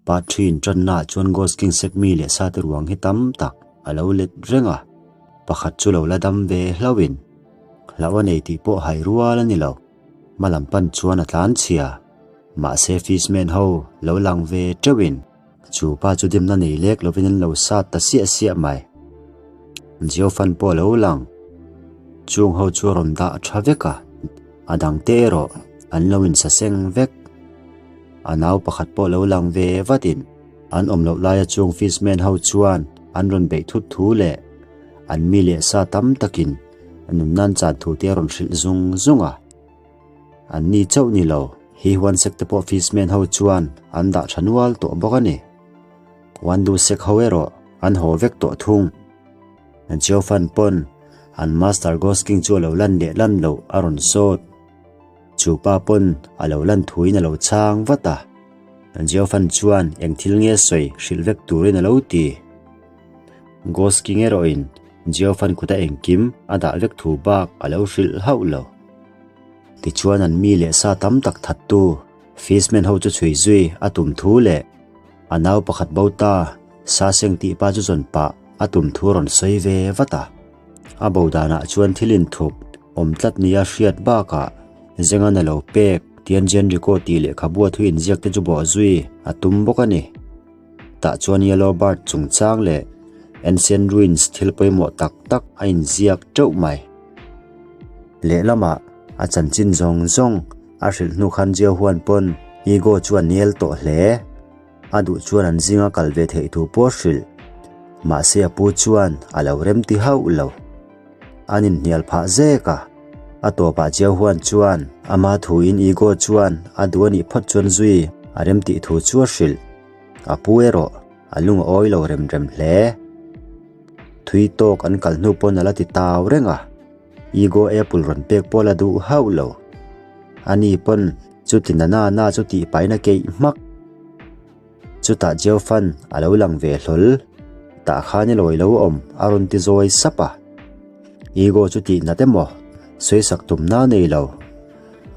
Part ṭhi inṭannaah chuan Ghost King sek mi leh sate ruang hi tam tak a lo let reng a, pakhat chu lo la dam ve hlauhin hlauh a nei tih pawh hai rual a ni lo. Hma lam pan chuan a tlan chhia. Mahse Fishman ho lo lang ve ṭeuhin chu pa chu dimna nei lek lovin an lo sat ta siah siah mai. Jiofan pawh a lo lang. Chung ho chu a rawn dah ṭha vek a, a dangte erawh an lo insaseng vek. A nau pakhat pawh lo lang ve vatin an awm loh laia chung Fishman ho chuan an rawn beih thut thu leh an mi leh sa tam takin a nunna an chan thu te a rawn hrilh zung zung a. An ni chauh ni lo, hi huan sek te pawh Fishman ho chuan an dah tha nual tawh bawk a ni. Wandu sek ho erawh an haw vek tawh thung. Jiofan pawn an Master Ghost King chu a lo lan leh lan loh a rawn sawt. Chu pa pawn a lo lan thuin a lo chhang vat a. Jiofan chuan eng thil nge sawi hrilh vek turin a lo ti. Ghost King erawhin Jiofan kuta engkim a dah vek thu bak a lo hrilh hauh lo. Tichuan an mi leh sa tam tak thattu Fishman ho chu chhui zui a tum thu leh a nau pakhat bo ta sa seng tih pa chu zawn pah a tum thu a rawn sawi ve vat a. A bo danah chuan thil inthup awm tlat nia hriat bakah Zengan a lo pek Tianjian Rico tih lehkhabua thu inziak te chu bawh zui a tum bawk a ni. Tah chuan Yellow Bird chungchang leh Ancient Ruins thil pawimawh tak tak a inziak teuh mai. Lehlamah a chanchin zawng zawng a hrilh hnu khan Jiahuan pawn Ego chu a nel tawh hle. A duh chuan an zinga kal ve theih thu pawh hrilh. Mahse a pu chuan a lo rem ti hauh lo. An inhnial phah zek a. A tawpah Jiahuan chuan ama thuin Ego chuan a duh a nih phawt chuan zui a rem tih thu chu a hrilh. A pu erawh a lung a awi lo rem rem hle. Thui tawk an kal hnu pawn a la ti tau reng a. Ego apple rawn pek pawh a la duh hauh lo. Ani pawn chuti na na na chu tih paina keih hmak. Chutah Jeofan a lo lang ve hlawl. Tah khan i lawi lo awm a rawn ti zawi sap a. Ego chu tih nat emaw sawisak tumna a nei lo.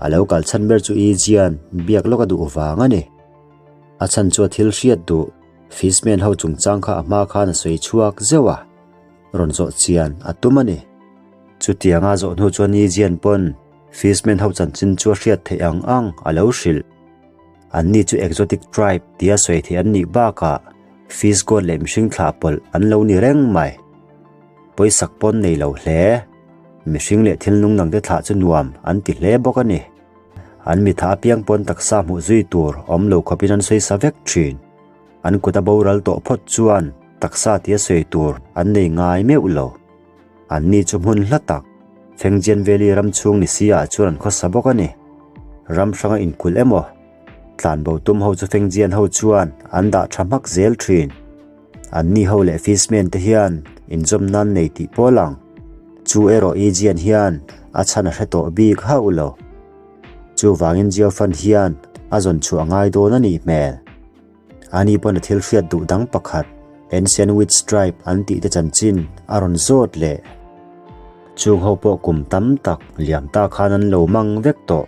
A lo kal chhan ber chu Ijian biak lawk a duh vang a ni. A chhan chu a thil hriat duh Fishman ho chungchang kha a hma khan a sawi chhuak zeuh a. Rawn zawh chian a tum a ni. Chutianga zawh hnu chuan Ijian pawn Fishman ho chanchin chu a hriat theih ang ang a lo hrilh. Anni chu exotic tribe tia sawi theih an nih bakah fish god leh mihring thlah pawlh an lo ni reng mai. Pawisak pawn nei lo hle. Mihring leh thil nung dangte thlah chu nuam an ti hle bawk a ni. An mitha apiang pawn taksa hmuh zui tur awm lo khawpin an sawi sa vek thin. An kut a boral tawh phawt chuan taksa tia sawi tur an nei ngai meuh lo. Anni chu hmun hla tak, Fengjian Valley ram chhung ni si ah chuan an khawsa bawk a ni. Ram hranga inkulh emaw, tlanbo tum ho chu Fengjian ho chuan an dah tha hmak zel thin. Anni ho leh Fishman te hian inzawm nan nei tih pawh a lang. Chu erawh Yijian hian a chhan a hre tawh bik hauh lo. Chuvangin Jiaofan hian a zawn chhuah ngai dawn a nih hmel. Ani pawn a thil hriat duh dang pakhat, Ancient Witch Tribe an tih te chanchin a rawn zawt leh. Chung ho pawh kum tam tak liam ta khan an lo mang vek tawh.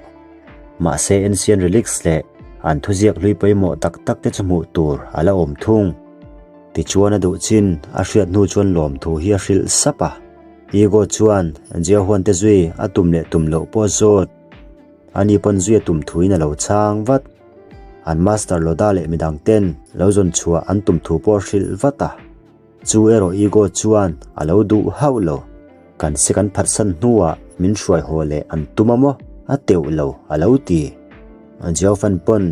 Mahse Ancient Relics leh an thuziak hlui pawimawh tak tak te chu hmuh tur a la awm thung. Tichuan a duh chin a hriat hnu chuan lawmthu hi a hrilh sap a. Ego chuan Jiahuan te zui a tum leh tum loh pawh a zawt. Ani pawn zui a tum thuin a lo chhang vat. An master Loda leh midang ten lo zawn chhuah an tum thu pawh a hrilh vat a. Chu erawh Ego chuan a lo duh hauh lo. Kan se kan phatsan hnuah min hruai haw leh an tum a maw? A teuh lo a lo ti. Jiaofan pawn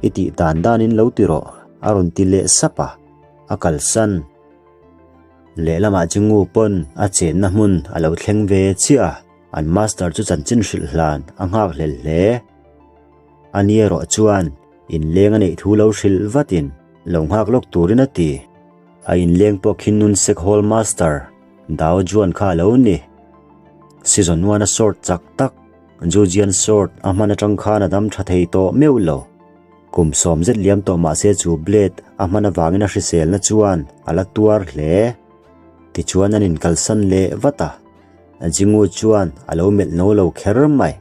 i tih dan danin lo ti rawh a rawn ti leh sap a, a kalsan. Lehlamah Jingu pawn a chenna hmun a lo thleng ve chiah a, an master chu chanchin hrilh hlan a nghak hlel hle. A ni erawh chuan inleng a neih thu lo hrilh vatin lo nghak lawk turin a ti. A inleng pawh khi Nun Sek Hall Master Dao Juan kha a lo ni. Season one a sword chak tak Jujian sword a hman atang khan a dam tha thei tawh meuh lo. Kum sawm zet liam tawh mahse chu blade a hman avangin a hriselna chuan a la tuar hle. Tichuan an inkalsan leh vat a, Jingu chuan a lo melh no lo kher mai.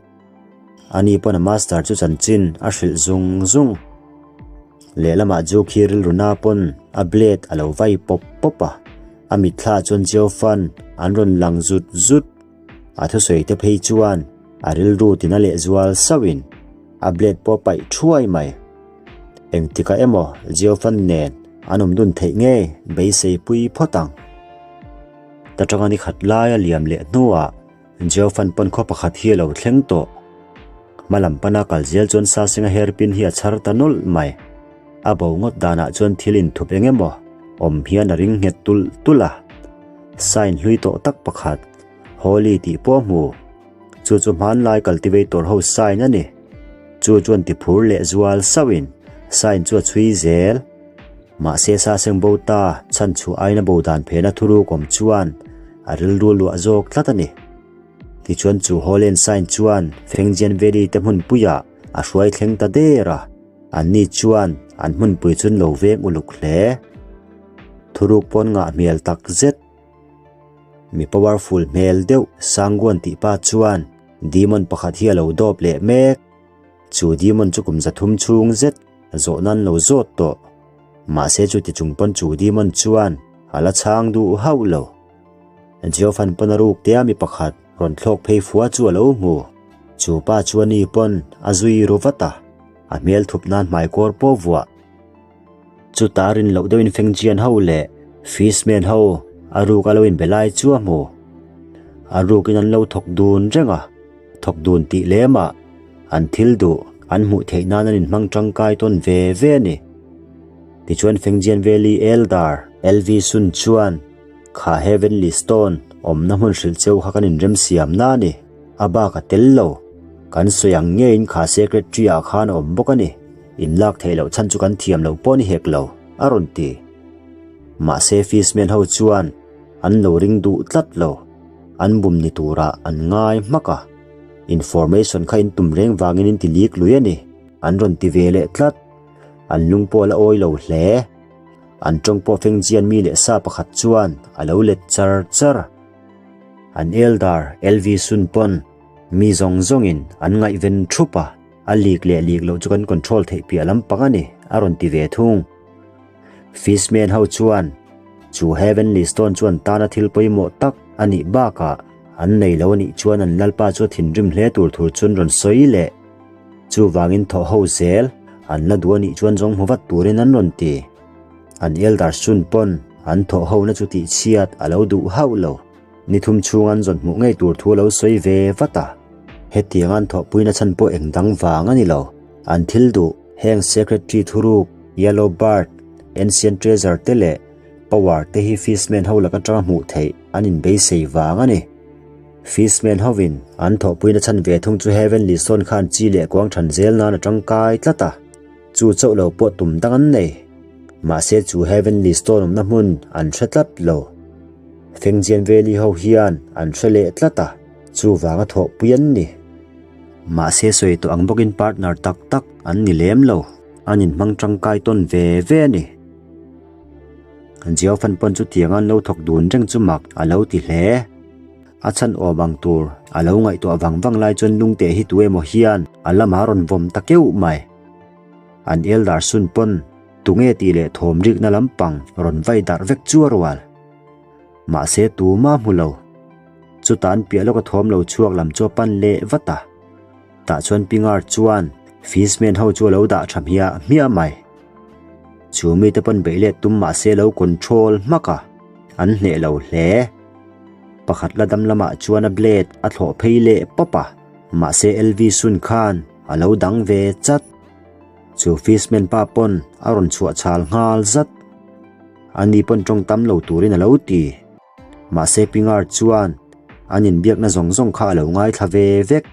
Ani pawn a master chu chanchin a hrilh zung zung. Lehlamah Ju khi rilru na pawn a blade a lo vai pawp pawp a, a mitthla chuan Jiaofan an rawn lang zut zut. A thusawi te phei chuan a rilru tina lehzual sauhin a blade pawh a paih thuai mai. Engtikah emaw Jiaofan nen an awm dun theih ngei beisei pui phawt ang. Ta tanga ni khat laia liam leh hnuah Jiaofan pawn khaw pakhat hi a lo thleng tawh. Hma lam pana kal zel chuan Sasenga hairpin hi a chhar ta nawlh mai. A bo ngawt danah chuan thil inthup eng emaw awm hian a ring nghet tulh tulh a. Sign hlui tawh tak pakhat, Holy tih pawh a hmu. Chu chu hmanlai cultivator ho sign a ni. Chu chuan tiphur leh zual sauhin sign chu a chhui zel. Mahse Saseng bo ta chhan chhuah aina bo dan phena thuruk awm chuan a rilru luah zawk tlat a ni. Tichuan chu Holland sign chuan Fengjian Valley te hmunpuiah a hruai thleng ta der a, anni chuan an hmunpui chu an lo veng uluk hle. Thuruk pawn ngah hmel tak zet. Mi powerful hmel deuh Sanguan tih pa chuan demon pakhat hi a lo dawp leh mek. Chu demon chu kum 300 chhung zet zawhna an lo zawt tawh. Mahse chuti chung pawn chu demon chuan a la chhang duh hauh lo. Geofan pawn a ruk tia mi pakhat rawn thlawk phei fua chu a lo hmu. Chu pa chu a ni pawn a zui ru vat a, a hmel thup nan hmaikawr pawh vuah. Chuta rin loh deuhin Fengjian ho leh Fishman ho a ruk a lo inbe lai chu a hmu. A rukin an lo thawk dun reng a, thawk dun tih lemah an thil duh an hmuh theih nan an inhmang tangkai tawn ve ve a ni. Tichuan Fengjian Valley Elder LV Sun chuan kha Heavenly Stone awmna hmun hrilh cheu kha kan inremsiamna a ni. A bak a tel lo. Kan sawi ang ngeiin kha Sacred Tree ah khan a awm bawk a ni. In lak theih loh chhan chu kan thiam lo pawh ni hek lo, a rawn ti. Mahse Fishman ho chuan an lo ring duh tlat lo. An bum ni turah an ngai hmak a. Information kha in tum reng vangin in ti lik lui a ni, an rawn ti ve leh tlat. An lung pawh a la awi lo hle. An tawng pawh Fengjian mi leh sa pakhat chuan a lo let char char. An elder LV Sun pawn mi zawng zawngin an ngaihven thup a, a lik leh lik loh chu kan control theih piah lampang a ni, a rawn ti ve thung. Fishman ho chuan chu Heavenly Stone chu an tana thil pawimawh tak a nih bakah an nei lo a nih chuan an lalpa chu a thinrim hle tur thur chuan rawn sawi leh. Chuvangin thawh ho zel an la duh a nih chuan zawng hmu vat turin an rawn ti. An elder Sun pawn an thawh hona chu tihchhiat a lo duh hauh lo. Ni thum chhung an zawn hmuh ngei tur thu a lo sawi ve vat a. Hetiang an thawhpuina chhan pawh eng dang vang a ni lo. An thil duh, heng Sacred Tree thuruk, Yellow Bird, Ancient Treasure te leh Power te hi Fishman ho lak atanga hmuh theih an inbeisei vang a ni. Fishman hovin an thawhpuina chhan ve thung chu Heavenly Stone khan chi leh kuang than zel nan a tangkai tlat a. Chu chauh lo pawh tum dang an nei. Mahse chu Heavenly Stone awmna hmun an hre tlat lo. Fengjian Valley ho hian an hre leh tlat a, chuvanga thawhpui an ni. Mahse sawi tawh ang bawkin partner tak tak an ni lem lo, an inhmang tangkai tawn ve ve a ni. Jiaofan pawn chutiang an lo thawk dun reng chu mak a lo ti hle. A chhan awm ang tur a lo ngaihtuah vang vang lai chuan lungte hi tu emaw hian a lamah a rawn vawm ta keuh mai. An elder sun pawn tunge tih leh thawm rikna lampang rawn vai darh vek chu a rual. Mahse tuma hmu lo. Chutah an piah lawka thawm lo chhuak lam chu a pan leh vat a. Tah chuan Pingar chuan Fishman ho chu a lo dah tha hmiah hmiah mai. Chu mite pawn beih let tum mahse lo control hmak a, an hneh lo hle. Pakhat la dam lamah chuan a blade a thlawh phei leh pawp a, mahse LV Sun khan a lo dang ve chat. Chu Fishman pa pawn a rawn chhuah chhal nghal zat. Ani pawn tawng tam lo turin a lo ti. Mahse Pingar chuan an inbiakna zawng zawng kha a lo ngaithla ve vek.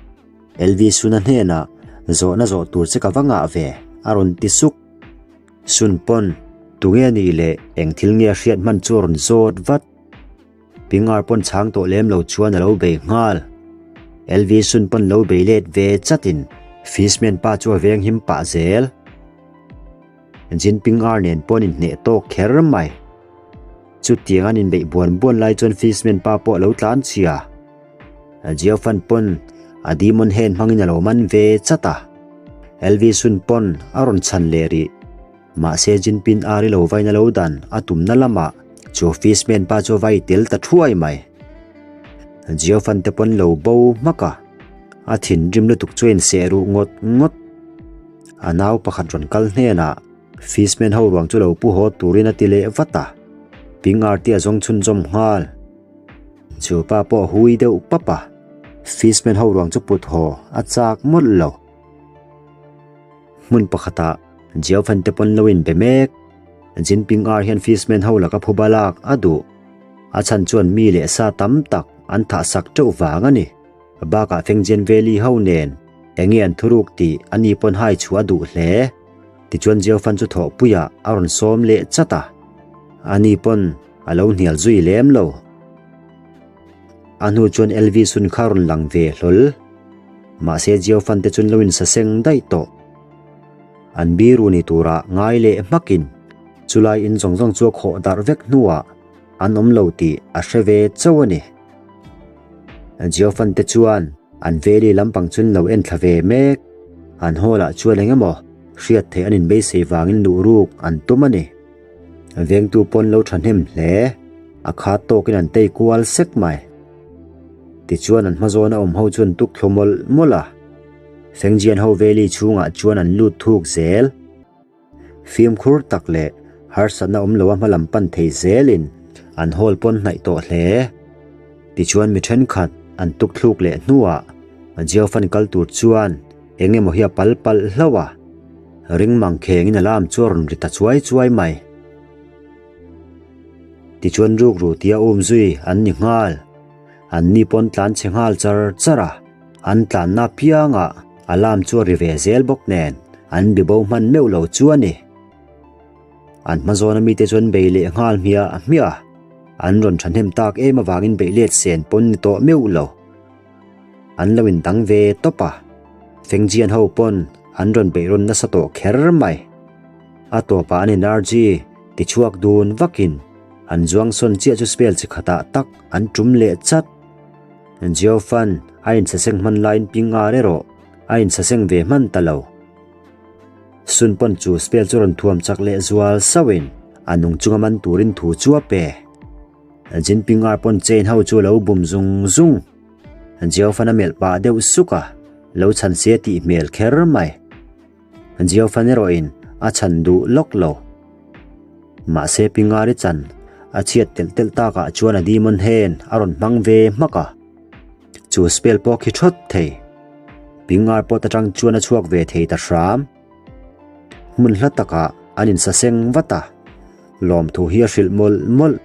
LV Sun-a hnenah zawhna zawh tur che ka va ngah ve, a rawn ti suk. Sun pawn tunge nih leh eng thil nge a hriat hman chu a rawn zawt vat. Pingar pawn chhang tawh lem lo chuan a lo bei nghal. LV Sun pawn lo bei let ve chatin Fishman pa chu a veng him pah zel. Jinping ar nen pawn inhneh tawk kher mai. Chutiang an inbeih buan buan lai chuan Fishman pa pawh a lo tlan chhia. Jiaofan pawn a demon hand hmangin a lo man ve chat a. LV Sun pawn a rawn chhan leh rih. Mahse Jinping a ri lo vain a lo dan a tumna lamah chu Fishman pa chu a vai tel ta thuai mai. Jiofan te pawn lo bo hmak a, a thinrim lutuk chu a inseh ruh ngawt ngawt. A nau pakhat rawn kal hnenah Fishman ho ruang chu lo pu haw turin a ti leh vat a, Ping Arti a zawng chhunzawm nghal. Chu pa pawh a hui deuh pap a, Fishman ho ruang chu put haw a chak mawlh lo. Hmun pakhatah Jiaofan te pawn lo inbe mek. Jinping ar hian Fishman ho laka phuba lak a duh. A chhan chuan mi leh sa tam tak an thah sak teuh vang a ni. Bakah Fengjian Valley ho nen enge an thuruk tih a ni pawn hai chhuah a duh hle. Tichuan Jiaofan chu thawhpuiah a rawn sawm leh chat a. A ni pawn a lo hnial zui lem lo. A hnu chuan LV Sun kha rawn lang ve hlawl. Mahse Jiaofan te chuan lo insaseng daih tawh. An biru ni tura ngai leh hmakin chulai in zawng zawng chu a khawh darh vek hnuah an awm lo tih a hre ve chauh a ni. Jiaofan te chuan an veli lampang chuan lo en thla ve mek. An hall ah chuan eng emaw hriat theih an inbeisei vangin luh ruk an tum a ni. Vengtu pawn lo thahnem hle, a khat tawkin an tei kual sek mai. Tichuan an hmazawna awm ho chu an tuk thlu mawlh mawlh a, Fengjian ho valley chhungah chuan an lut thuk zel. Fimkhur tak leh harsatna awm loa hmalam pan thei zelin an hall pawn hnaih tawh hle. Tichuan mi thenkhat an tuk thluk leh hnuah Jiaofan kal tur chuan eng emaw hi a pal palh hlauh a, ring mang khengin alarm chu a rawn ri ta chuai chuai mai. Tichuan rukru tia um zui an ni nghal. An ni pawn tlan chhe nghal char char a, an tlanna piangah alarm chu a ri ve zel bawk nen an bi bo hman meuh lo chu a ni. An hma zawna mite chuan bei leh nghal hmiah hmiah a, an rawn thahnem tak em avangin beih let sen pawn ni tawh meuh lo. An lo indang ve tawp a, Fengjian ho pawn an rawn beih rawn nasa tawh kher mai. A tawpah an energy tichhuak dun vakin an zuang sawn chiah chu spell chi khatah tak an tum leh chat. Jiaofan a insaseng hman laiin ping ar erawh a insaseng ve hman ta lo. Sun pawn chu spell chu rawn thuam chak leh zual sauhin a nung chunga man turin thu chu a pe. Jinping ar pawn chain ho chu a lo bum zung zung. Jiaofan a melh pah deuh suk a, lo chhan se tih hmel kher mai. Jiaofan erawhin a chhan duh lawk lo. Mahse Pingari chan a chhiat telh telh takah chuan a demon hand a rawn hmang ve hmak a. Chu spell pawh khi thawt thei. Pingar pawt atang chuan a chhuak ve thei ta hram. Hmun hla takah an insaseng vat a, lawmthu hi a hrilh mawlh mawlh.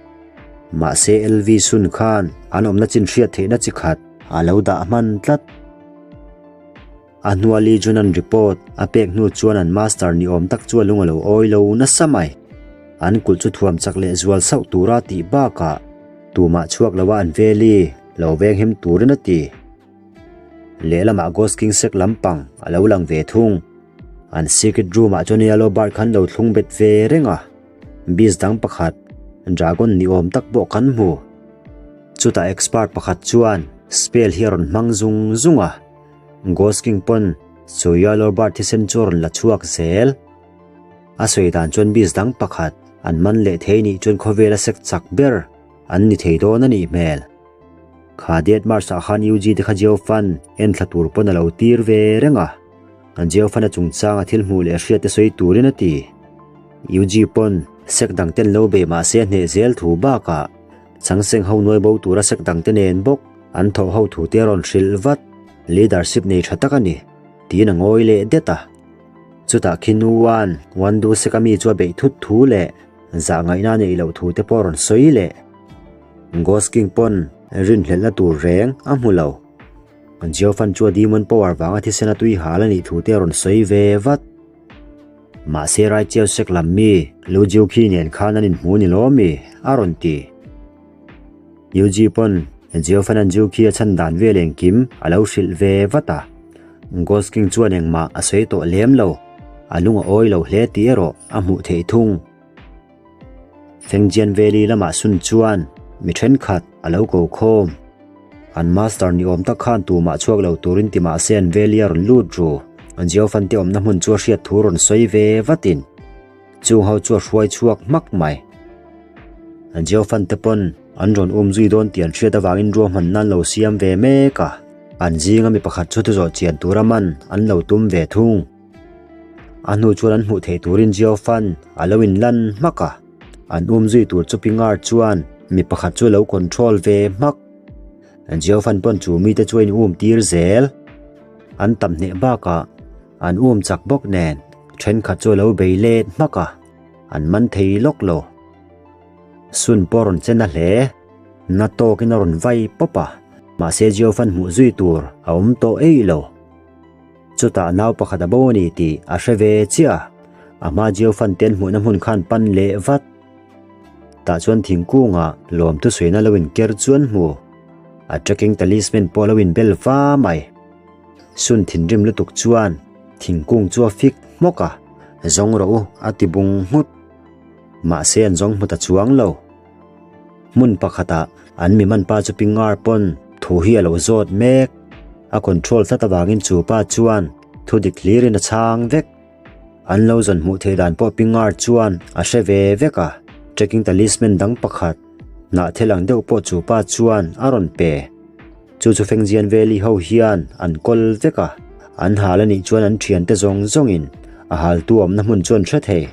Mahse LV Sun khan an awmna chin hriat theihna chi khat a lo dah hman tlat. A hnua Lee Jun-a'n report a pek hnu chuan an master ni awm tak chu a lung a lo awi lo nasa mai. An kulh chu thuam chak leh zual sauh tura tih bakah tumah chhuak loa an veli lo venghim turin a ti. Lehlamah Ghost King sek lampang a lo lang ve thung. An secret room ah chuan Yellow Bird khan lo thlung bet ve reng a. Beast dang pakhat, dragon ni awm tak pawh kan hmu. Chutah expert pakhat chuan spell hi a rawn hmang zung zung a. Ghost King pawn chu Yellow Bird thisen chu a rawn la chhuak zel. A sawi dan chuan beast dang pakhat an man leh thei nih chuan khawvela sek chak ber an ni thei dawn a nih hmel. Kha Dead Mars ah khan UG te kha Geofan en thla tur pawn a lo tir ve reng a. Geofan a chungchang a thil hmuh leh hriat te sawi turin a ti. UG pawn sek dang ten lo bei mahse a hneh zel thu bakah Chhangseng ho nuai bo tura sek dang te nen bawk an thawh ho thu te a rawn hrilh vat. Leadership nei tha tak a ni, tiin a ngawi leh det a. Chutah khi Nuan Wandu sek a mi chu a beih thut thu leh zah ngaihna a neih loh thu te pawh a rawn sawi leh. Ghost King pawn rinhlelhna tur reng a hmu lo. Jiofan chu a demon power vanga thisen a tui hal a nih thu te a rawn sawi ve vat. Mahse Raicheu sek lam mi Lu Jiukhi nen khan an inhmu ni lo mi? a rawn ti. Yuji pawn Jiofan an Jiukhi a chhan dan vel engkim a lo hrilh ve vat a. Ghost King chuan engmah a sawi tawh lem lo, a lung a awi lo hle tih erawh a hmuh theih thung. Fengjian Valley lamah sun chuan mi thenkhat a lo ko khawm. An master ni awm tak khan tumah chhuak lo turin ti mahse an Valley a rawn lut ru. Jiaofan te awmna hmun chu a hriat thu rawn sawi ve vatin. Chung ho chu a hruai chhuak hmak mai. Geofan te pawn an rawn um zui dawn tih an hriat avangin ruahmanna an lo siam ve mek a. An zinga mi pakhat chu thuzawh chian tura man an lo tum ve thung. A hnu chuan an hmuh theih turin Geofan a lo inlan hmak a. An um zui tur chu Pingar chuan mi pakhat chu a lo control ve hmak. Geofan pawn chu mite chu a in um tir zel. An tam hneh bakah an um chak bawk nen thenkhat chu a lo bei let hmak a, an man thei lawk lo. Sun pawh a rawn che na hle. Na tawkin a rawn vai pawp a, mahse Geofan hmuh zui tur a awm tawh eih lo. Chutah nau pakhat a bo a ni tih a hre ve chiah a, a hma Geofan te an hmuhna hmun khan pan leh vat. Tah chuan thingkungah lawm thusawiin a lo inker chu an hmu. A trekking talisman pawh a lo inbel va mai. Sun thinrim lutuk chuan thingkung chu a fik hmawk a, Zawng rawh u a ti bung nghut. Mahse an zawng hmu ta chuang lo. Hmun pakhatah an mi man pa chu Pingar pawn thu hi a lo zawt mek. A control tlat avangin chu pa chuan thu dik hlirin a chhang vek. An lo zawn hmuh theih dan pawh Pingar chuan a hre ve vek a, trekking talisman dang pakhat, hnahthel ang deuh pawh chu pa chuan a rawn pe. Chu chu Fengjian Valley ho hian an kawl vek a, an hal a nih chuan an thiante zawng zawngin a haltu awmna hmun chu an hre thei.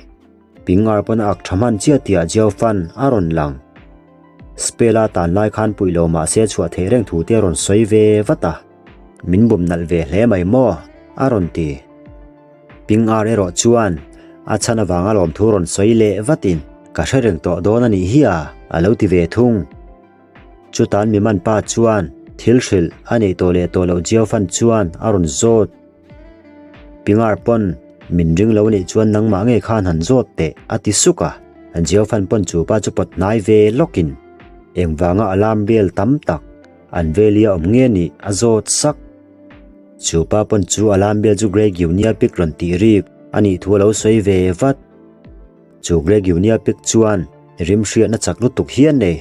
Pingar pawn a ak tha hman chiah tihah Jiao Fan a rawn lang. Spell-a tan lai khan puih lo mah se chhuah theih reng thu te a rawn sawi ve vat a, Min bum nalh ve hle mai maw? a rawn ti. Pingar erawh chuan a chhan avanga lawmthu rawn sawi leh vatin, Ka hre reng tawh dawn a nih hi a, a lo ti ve thung. Chutan mi man pa chuan thil hrilh a neih tawh leh tawh loh Jiao Fan chuan a rawn zawt. Pingar pawn min ring lo nih chuan nangmah ngei khan han zawt teh a ti suk a. Jiao Fan pawn chu pa chu pawt hnai ve lawkin engvanga alarm bell tam tak an velia awm nge nih a zawt sak. Chu pa pawn chu alarm bell chu Grey Guinea pig rawn tih rik a nih thu a lo sawi ve vat. Chu Grey Guinea pig chuan rim hriatna chak lutuk hi a nei.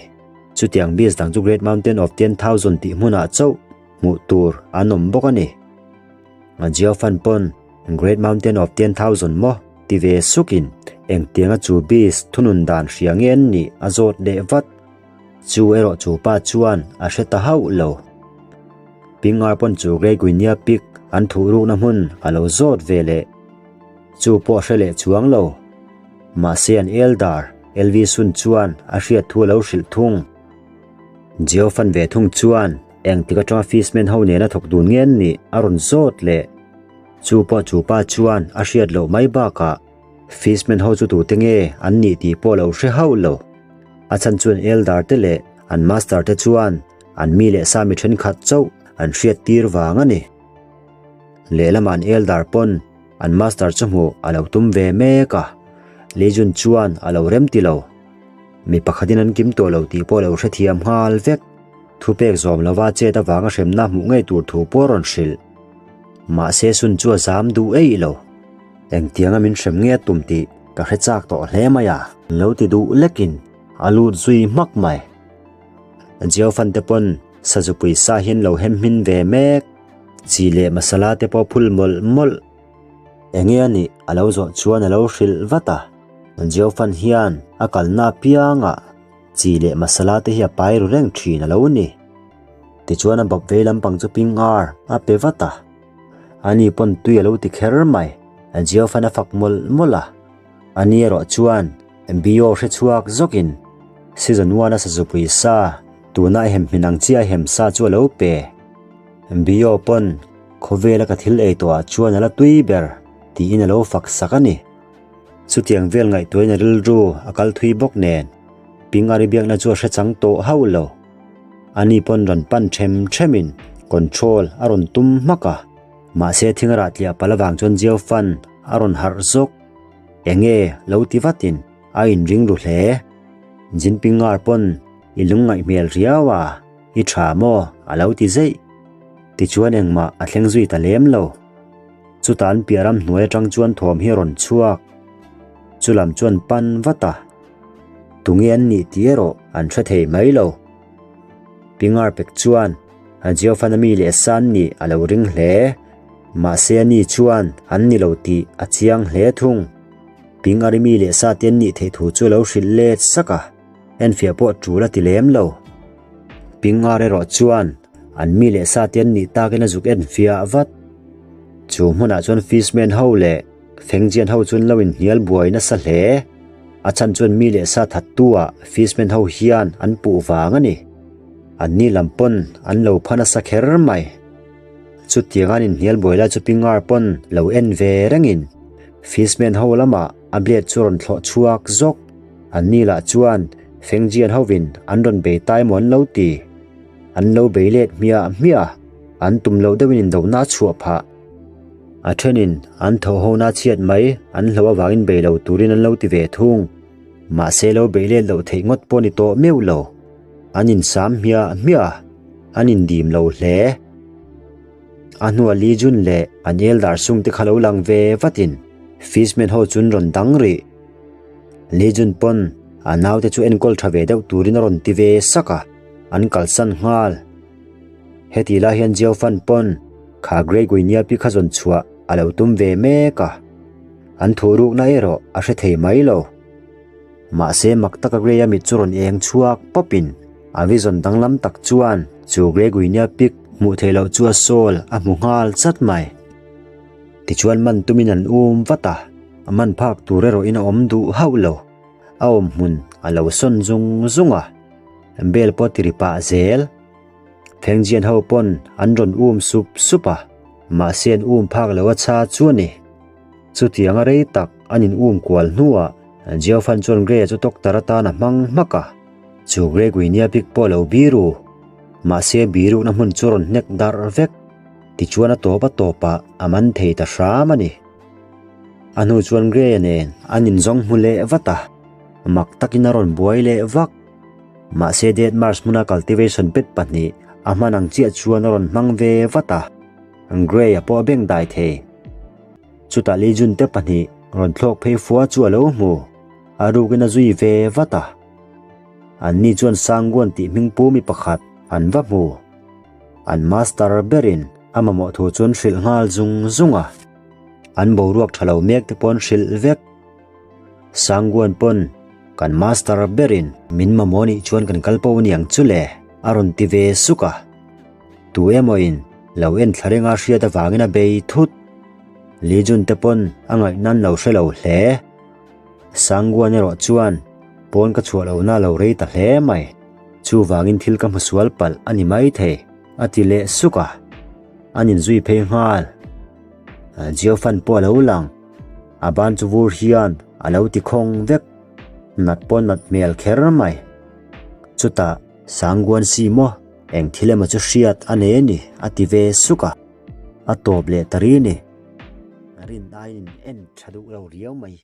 Chutiang beast dang chu Great Mountain of 10,000 tih hmunah chauh hmuh tur an awm bawk a ni. Jiaofan pawn Great Mountain of 10,000 maw ti ve sukin engtianga chu beast thunun dan hria nge an nih a zawt leh vat. Chu erawh chu pa chuan a hre ta hauh lo. Pingar pawn chu Grey Guinea pig an thuh rukna hmun a lo zawt ve leh. Chu pawh a hre leh chuang lo. Mahse an Eldar, LV Sun chuan a hriat thu a lo hrilh thung. Jio fan ve thung chuan engtik atanga Fishman ho nena thawk dun nge an nih a rawn zawt leh. Chu pawh chu pa chuan a hriat loh mai bakah Fishman ho chu tute nge an nih tih pawh a lo hre hauh lo. A chhan chuan Eldar te leh an Master te chuan an mi leh sa mi thenkhat chauh an hriat tir vang a ni. Lehlamah an Eldar pawn an Master chu hmuh a lo tum ve mek a, Li Jun chuan a lo rem ti lo. Mi pakhatin an kim tawh lo tih pawh a lo hrethiam nghal vek. Thupek zawm lova chet avanga hremna hmuh ngei tur thu pawh a rawn hrilh. Mahse Sun chu a zam duh eih lo. Engtianga min hrem nge a tum tih ka hre chak tawh hle mai a. Lo ti duh lekin a lut zui hmak mai. Jiaofan te pawn sazupui sa hian lo hem hmin ve mek. Chi leh masala te pawh phul mawlh mawlh. Enge a nih a lo zawh chuan a lo hrilh vat a. Jiaofan hian a kalna apiangah chi leh masala te hi a pai ru reng thin a lo ni. Tichuan a bawp vei lampang chu ping ar a pe vat a. Ani pawn tui a lo ti kher mai. Jiaofan a fak mawlh mawlh a. Ani erawh chuan Bio hre chhuak zawkin season one a sazupui sa tuna a hem hmin ang chiah a hem sa chu a lo pe. Bio pawn khawvela ka thil ei tawhah chuan a la tui ber tiin a lo fak sak a ni. Chutiang vel ngaihtuahin a rilru a kal thui bawk nen Pingari biakna chu a hre chang tawh hauh lo. Ani pawn rawn pan them themin control a rawn tum hmak a, mahse thing a rah tliah palh avang chuan Jiaofan a rawn harh zawk. Enge lo ti vatin a inring ru hle. Jinpingar pawn i lungngaih hmel riau a, i tha maw a lo ti zeih. Tichuan engmah a thleng zui ta lem lo. Chutah an piah ram hnuai atang chuan thawm hi a rawn chhuak. Chulam chuan pan vat a. Tunge an nih tih erawh an hre thei mai lo. Pingar pek chuan a Jiaofana mi leh sa an nih a lo ring hle. Mahse ani chuan an ni lo tih a chiang hle thung. Ping a ri mi leh sa te an nih theih thu chu a lo hrilh let sak a, enfiah pawh tul a ti lem lo. Ping ar erawh chuan an mi leh sa te an nih takin a zuk enfiah vat. Chu hmunah chuan Fishman ho leh Fengjian ho chu an lo inhnial buai nasa hle. A chhan chuan mi leh sa thattu ah Fishman ho hian an puh vang a ni. Anni lam pawn an lo pha nasa kher mai. Chutiang an inhnial buai lai chu Pingar pawn lo en ve rengin Fishman ho lamah a blade chu rawn thlawh chhuak zawk. Anni lah chuan Fengjian hovin an rawn bei tai maw an lo ti. An lo bei let hmiah hmiah a, an tum loh deuhin indona a chhuah phah. A thenin an thawh hona chhiat mai an hlauh avangin bei lo turin an lo ti ve thung. Mahse lo bei let loh theih ngawt pawh ni tawh meuh lo. An insam hmiah hmiah a, an indim lo hle. A hnua Li Jun leh an Eldar Sung te kha lo lang ve vatin Fishman ho chun rawn dang rih. Li Jun pawn a naute chu enkawl tha ve deuh turin a rawn ti ve sak a, an kalsan nghal. Heti lai hian Jiao Fan pawn kha Grey Guinea pi kha zawn chhuah a lo tum ve mek a, an thuhrukna erawh a hre thei mai lo. Mahse mak taka Grey-a mit chu rawn eng chhuak pawpin a vision danglam tak chuan chu Grey Guinea pig hmuh theih loh chu a sawl a hmu nghal chat mai. Tichuan man tumin an um vat a, a man phak tur erawhin a awm duh hauh lo. A awm hmun a lo sawn zung zung a, bel pawh ti ri pah zel. Fengjian ho pawn an rawn um sup sup a, mahse an um phak lo a chha chu a ni. Chutianga rei tak an in um kual hnuah Jiaofan chuan Grey-a chu doctor atan a hmang hmak a, chu Grey Guinea pig pawh a lo biru. Mahse birukna hmun chu rawn hnek darh vek. Tichuan a tawp a tawpah a man thei ta hram a ni. A hnu chuan Grey-a nen an inzawng hmu leh vat a, mak takin a rawn buai leh vak. Mahse Dead Mars hmuna cultivation pet pahnih a hman ang chiah chuan a rawn hmang ve vat a, Grey-a pawh a beng dai thei. Chutah Li Jun te pahnih rawn thlawk phei fua chu a lo hmu, a rukin a zui ve vat a. Anni chuan Sangguan tih hming pu mi pakhat an va hmu. An master berin a mamawh thu chuan hrilh nghal zung zung a, an boruak tha lo mek te pawh an hrilh vek. Sangguan pawn kan master berin min mamawh nih chuan kan kal po aniang chu le a rawn ti ve suk a. Tu emawin lo en thla renga hriat avangin a bei thut. Li Jun te pawn a ngaihna an lo hre lo hle. Sangguan erawh chuan pawn ka chhuah lohna a lo rei ta hle mai. Chuvangin thil ka hmu sual palh a ni maithei a ti leh suk a. An inzui phei nghal. Jiofan pawh a lo lang. A ban chu vur hian a lo ti khawng vek. Nat pawh nat hmel kher mai. Chutah Sangguan si maw eng thil emaw chu hriat a nei a ni a ti ve suk a. A tawp leh ta ri ni. Rin aiin en tha duh lo riau mai.